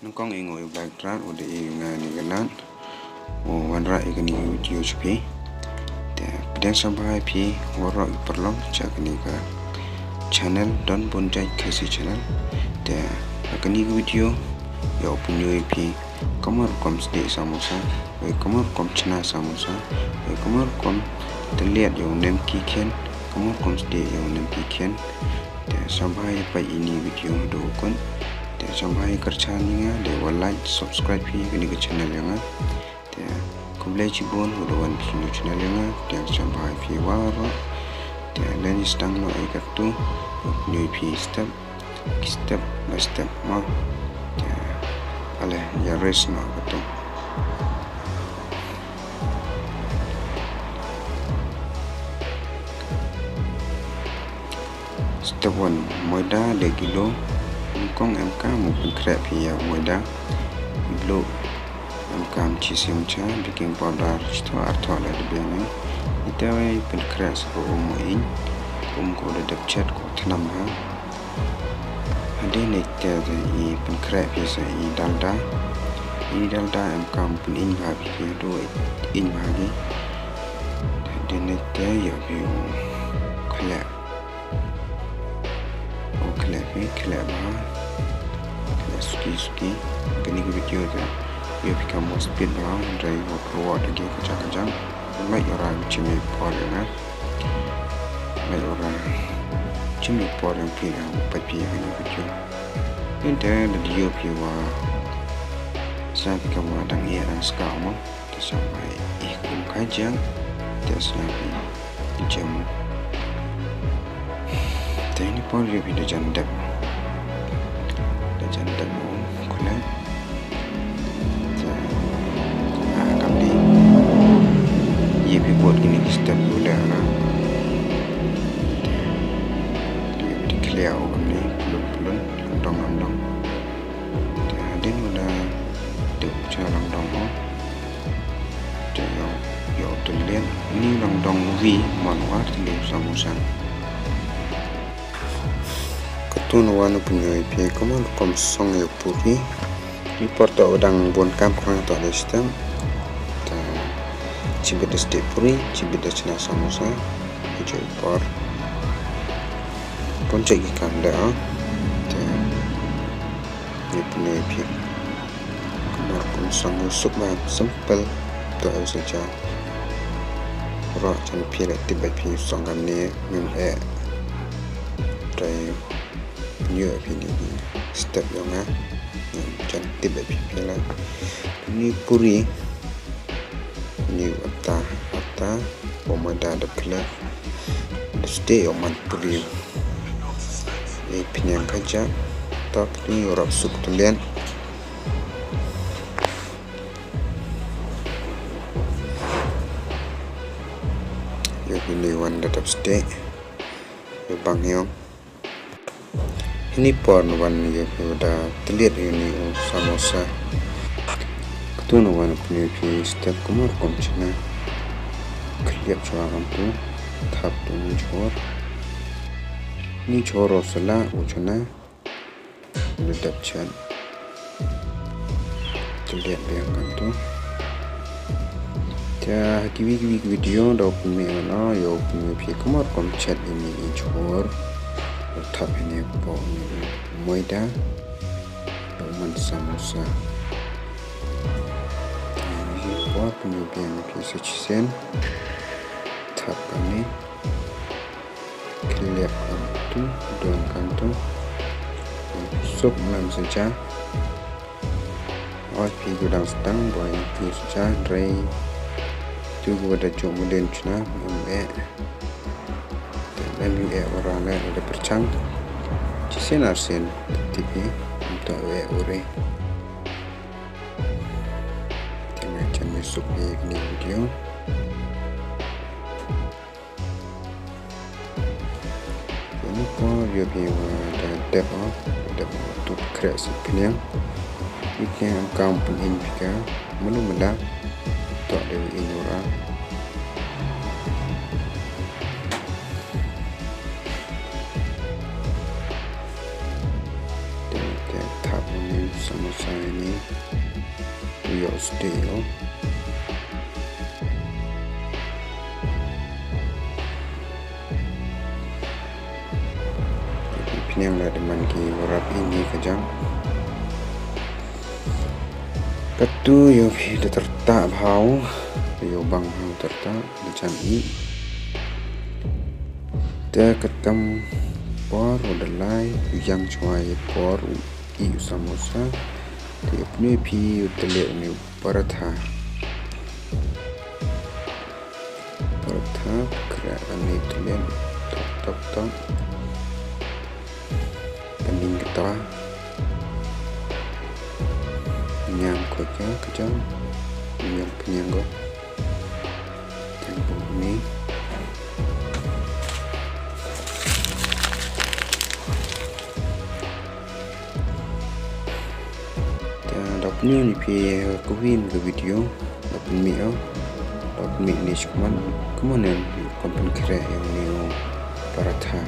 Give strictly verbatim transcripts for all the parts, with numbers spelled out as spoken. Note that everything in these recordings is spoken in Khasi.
Nyngkong i nga u Black Drat u da ai ïa nga kane ka lad u wanrah ïa kane ka video sha phi. Te pdiang sngewbha ïa phi waroh ki paralok sha kane ka channel Don Bun Jait Khasi Channel. Te ha kane ka video ïa u pynïoh ïa phi kumno rukom sdieh samosa, wei kumno rukom chna samosa, wei kumno rukom tylliat ïa u nemki khian, kumno rukom sdieh ïa u nemki khian. Te sngewbha ïa peit ïa kane ka video haduh kut. Te sngewbha ïa kyrchan ïa nga da u like, subscribe phi ïa kane ka channel ïa nga. Te khublei shibun haduh wan phi ïa kane ka channel ïa nga. Te sngewbha ïa phi waroh. Te leit sdang noh ïa katu, pynïoh ïa phi step, step by step mo. Te ale ïa rest noh katu. Step one, moida da kilo. Nyngkong em kam u pynkhreh phi ïa u moida. Kilo em kam shi sien cha, baking powder shi thoh ar thoh lada biang ne. Ita wei pynkhreh sa ka um u ïing, um ko da dep chet ko thnam ha. Hadien nangta te i pynkhreh phi sa i dalda. I dalda em kam pynïeng bha phi, haduh i ïeng bha phi. Hadien nangta ïa phi u khleh. U khleh phi, khleh bha. Khleh suki suki. Kane ka video te ïa phi kam mo speed bha, hynrei wat rwad agi kajak kajak. Lait ora shim ïa i por ïa nga. Lait ora shim ïa i por ïa phi, ïa u peit phi ïa kane ka video. Nangta lada ïoh phi wa sngap phi kam wa dang ïeh dang skhem mo. Te sngewbha ïa i kum ka jam. Te sngap ïa i jam. Te ini por ïoh phi da jan dep. Da jan dep mo khleh. Te ah, kamni ïa phi bud kine ki step u leh na. Ïa phi khleh u kamni, plun plun, langdong langdong. Te hadien u da dep cha langdong mo. Te ïoh, ïoh tylliat. Ini langdong wi mon war tylliat samosa. Katu na wan u pynïoh ïa phi kumno rukom song ïa u puri. Ini por to u dang bun kam khnang to da stem. Te shibit da sdieh puri, shibit da chna samosa. Ki joi por. Bun jait ki kam da. Te ïa pynïoh ïa phi. Kumno rukom song u suk bha, simple. To ïa sa ja. Ro jan phi la tip ba phi song kamni ngim eh. Trai pynïoh ïa phi ni step ïa nga. Jan tip ba phi phi la. Ni puri. Ni atta, atta. Ba moida da khleh. Da sdieh ïa u man puri. Ïa pynïeng kajak. Tok ni u rap suk tylliat. Ïa kine wan da dap sdieh. Ïa bang ïong. Ini por na wan ïa phi da tylliat ïa ni u samosa. Katu na wan pynïoh ïa phi step kumno rukom chna. Khleh chwa kam tu. Thap tu ni jhur. Ni jhur u sala u chna. Ni dap chet. Tylliat biang kam tu. Te ha kiwei kiwei ki video da u pynmih mano, ïa u pynmih phi kumno rukom chet ïa ini i jhur. U thap ïa ini hapoh ini i moida. Ïa u man samosa. Te ha ini i por pynmih biang phi sa shisien. Thap kam ni. Khleh kam tu, don kam tu. Suk nam sa ja. Oi phi ku dang stang boi phi sa ja, hynrei tu ku da jong mu den chna, em eh. Te em eh ora le da pyrchang. Shisien arsien, tip phi, em to eh ore. Te nga jan ïa suk ïa kine video. Ini por ïa phi wa da dep o, dep o tu khreh sa pynïeng. Ïa pynïeng em kam pynïeng phi ka, mano mada, to da ïeng ora. Te, te, thap ni Samosa ïa ine. U ïoh u stick ïa u. Pynïang lada man ki wrap ine ka jam. Katto ïoh phi da tyrta bha u. Ïoh bang bha u tyrta da jam ih. Te katkam por u da lai u ïang shuwa ïa por u ih u samosa. Te ïa pynïoh phi u tylli une u paratha. Paratha khreh kane u tylli. Tok tok tok. Pynïang kata. Ñiam ko ka ka jam. Ñiam pynïang ko. Tempo ni. Te dap ni ni phi ko win ko video. Dap ni oh. Dap ni ni shikman. Kumon ni kon pynkhreh ïa une u paratha.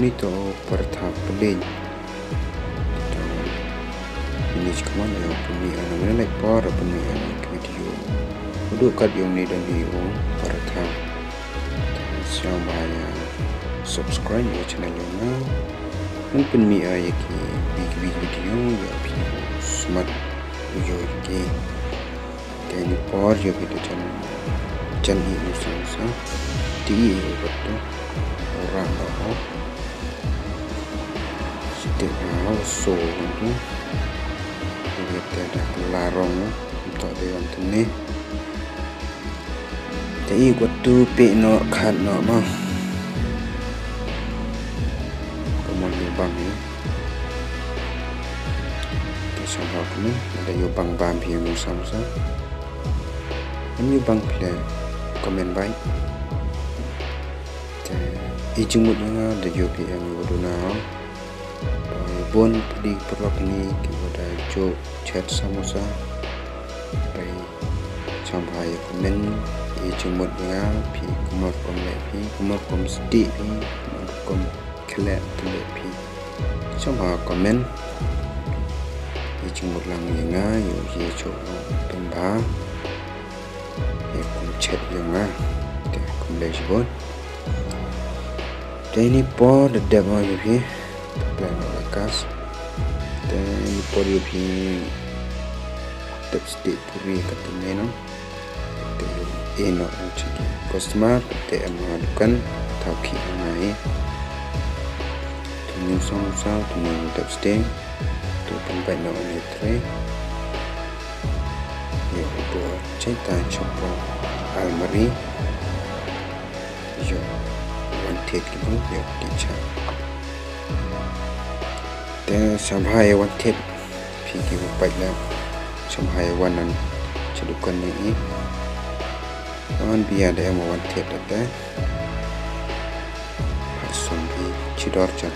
Ni to paratha plain. Te ini shikman ïa pynmih ïa nang, lek por pynmih ïa nang ki video. Udu kat ïa une don hi u paratha. Te sngewbha ïa subscribe ïa channel ïa nga. Ngan pynmih ïa ki big big video ïa phi smat ïa ki. Te ini por ïa phi te jan jan i u samosa. Te i u batu. Ora ora. Siti na so tu. Ïa te da la rong to de wan tu ni. Te i batu pe no khat no ma. Kumon ïa bang ni. Te sngewbha kumon da ïoh bang bam phi ïa u samosa. Ym ïoh bang phi leh comment bai. Te i jingmut ïa nga da ïoh phi em ïa u duna. Bun phi ki paralok ngi kiba da ïoh chet samosa. Bai sngewbha ïa comment i jingmut ïa nga phi kumno rukom leh phi kumno rukom sdieh phi kumno rukom khleh phi leh phi. Sngewbha comment i jingmut lang ïa nga ïa u ïa u pynbha. Ïa kum chet ïa nga. Te khublei shibun. Te ini por da dep ma ïa phi. Plan no la kas. Te ini por ïa phi. Dep sdieh puri ka te me no. Te ïa ino ang chiki customer te em ha dukan. Thaw ki ang ai. Te ni song sa te ni dep sdieh. Te pynbait no ni tre. Ïa u bor cheita shapoh almari. Ïa wan thied ki bun ïa ki cha. Te sngewbha ïa wan thied phi kiba pait la sngewbha ïa wan nan sha dukan ni i. Wan bia da em wan thied da te. Phat song phi chidor cha.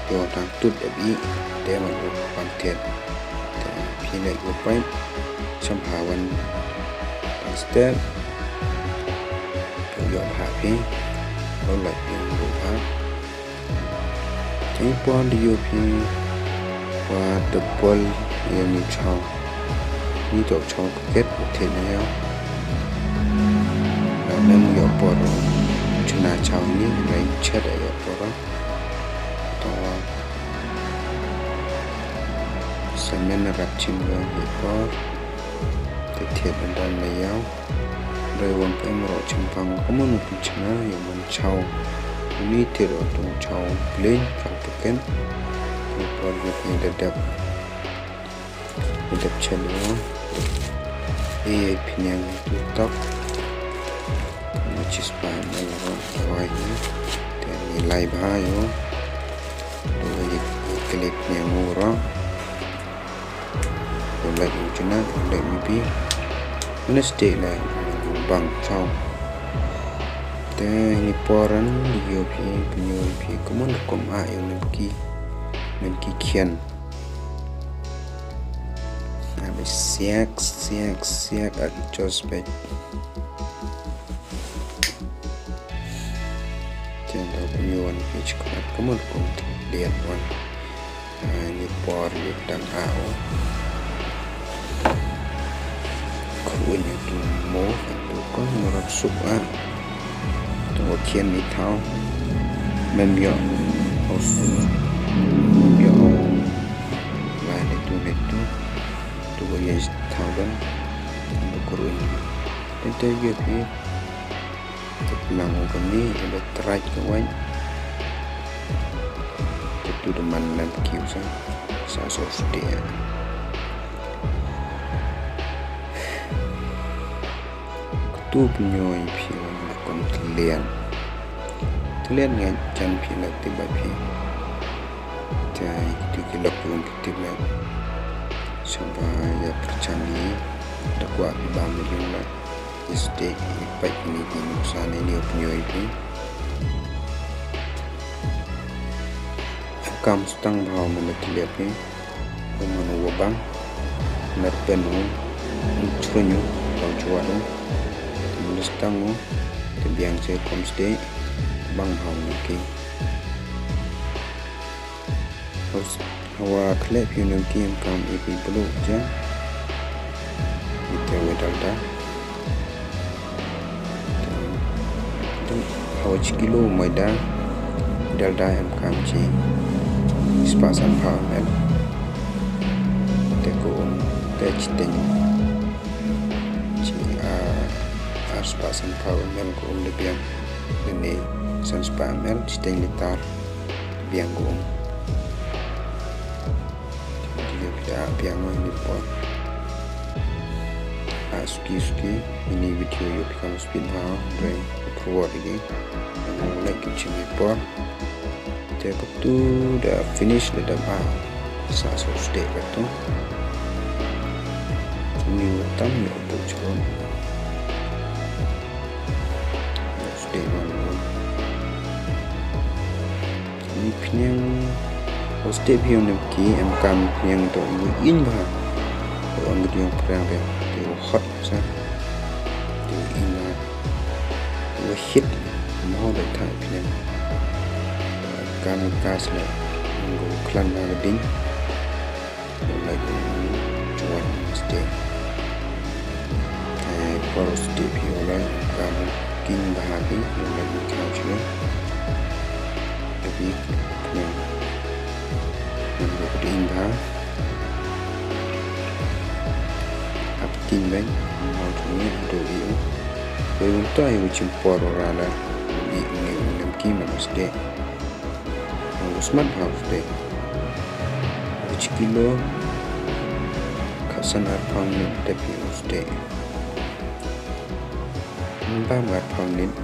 Ïa wan tang tut da bi da em wan thied. Te phi leh ïa u pait sngewbha wan tang step. Ïa u ïoh bha phi. Ïa u lait ïa u bha. Te i por da ïoh phi. Wa da pol ïa u ni chaw. Ni to chaw paket u thied ïa u. Da mem ïoh por. Chuna chaw ni lai chet ïoh por. To sa men rap chim ïoh por. Te thied ban don la ïa u. Dei wan pem ro chempang kumon u pynchna ïa man chaw. Uni thied ro tong chaw plain chaw paket. Uni por ïa phi da dep. Da dep chen ro. E pynïang tu tok. Ma chis pa na ro wai ni. Te ni lai bha ïa u. Dei ïa kle pynïang u ro. Ïa leh ïa u jngai, ïa leh ïa u bi. Mane sdei leh ïa u bang chaw. Te ini por an ïa u phi pynïoh ïa u phi kumon rukom ah ïa u nen ki nen ki khian. Abi siak siak siak ak jos bek. Te da pynïoh wan phi chikmat kumon rukom liat wan. Ani por ïa dang a o. Khun ïa tu mo, tu ko ngi rap suk a. Tu ko khian ni thaw. Mem ïoh. Os. Ïoh. Lai ni tu ni tu. Tu ko ïa thaw ban. Tu ko ruin. Tete ïa ki. Te pynlang u kane, ïa ba trai ka wait. Te tu da man lem kiu sa, sa so sdia. Katu pynñioi phi wan ba kon tlian. Tlian nga jan phi la tip ba phi. Te kitu ki lok kum ki tip la. Saba ïa pyrchang ni, da kwah phi ba me yung la. Ïa sdei, ïa peit kine ki nuksa ne ïa pynïoh ïa phi. Em kam stang bha u mynta te leh phi. U man u wa bang. Nar pen u, u chruñ u, bang chwa u. Te mynta stang u, te biang se kom sdei, bang bha u ki. Hawa khleh phi u nam ki em kam ïa phi bluh jang. Ite wa dalda. Hawa chi kilo maida. Dalda em kam chi spah san phew ml. Te ko um te chi teng. Chi a, ar spah san phew ml ko um le biang. Lane san spah ml chi teng litar. Biang ko um. Video phi da biang ma ni por. A suki suki ini video ïoh phi kam speed bha. Doi forward igi. Nang like kim chim ni por. Te katu da finish da da ba. Sa so sdei katu. Ni tam ni obu chikon. Sdei man. Ni pynïang. O sdei pynïang ne ki em kam pynïang to ngi in bha. O ang di ong pynïang de. Te o hot sa. Te o in bha. O hit. Mo de thai pynïang. Kam ka sle. Ngi klan na ding. Yung lai yung chuan sdei. Te por sdei phi yung lai kam king bha phi yung lai yung kam chuan. Te phi yung yung ding bha. Ap king bha. Mau chuan do yung. Yung to yung chim por ra la. Yung yung kim sdei. Nang smat bha u sdei. Uch kilo. Khatsan arphew minit te phi u sdei. Bam arphew minit.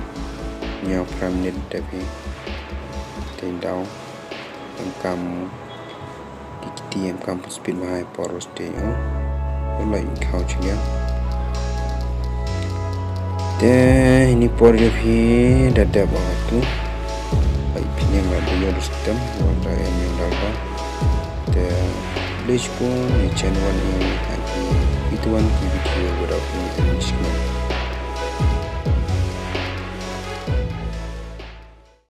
Hynñiew phra minit te phi. Te daw. Em kam. Ki kti em kam. Speed bha por u sdei u. U lai khaw chiliang. Te ini por ïoh phi da dep wa tu. Ai pynïang la dei ïoh da stem wa da em ïoh da ba. Te please pun ni channel wan i ai ki itu wan ki video wa da phi ni channel.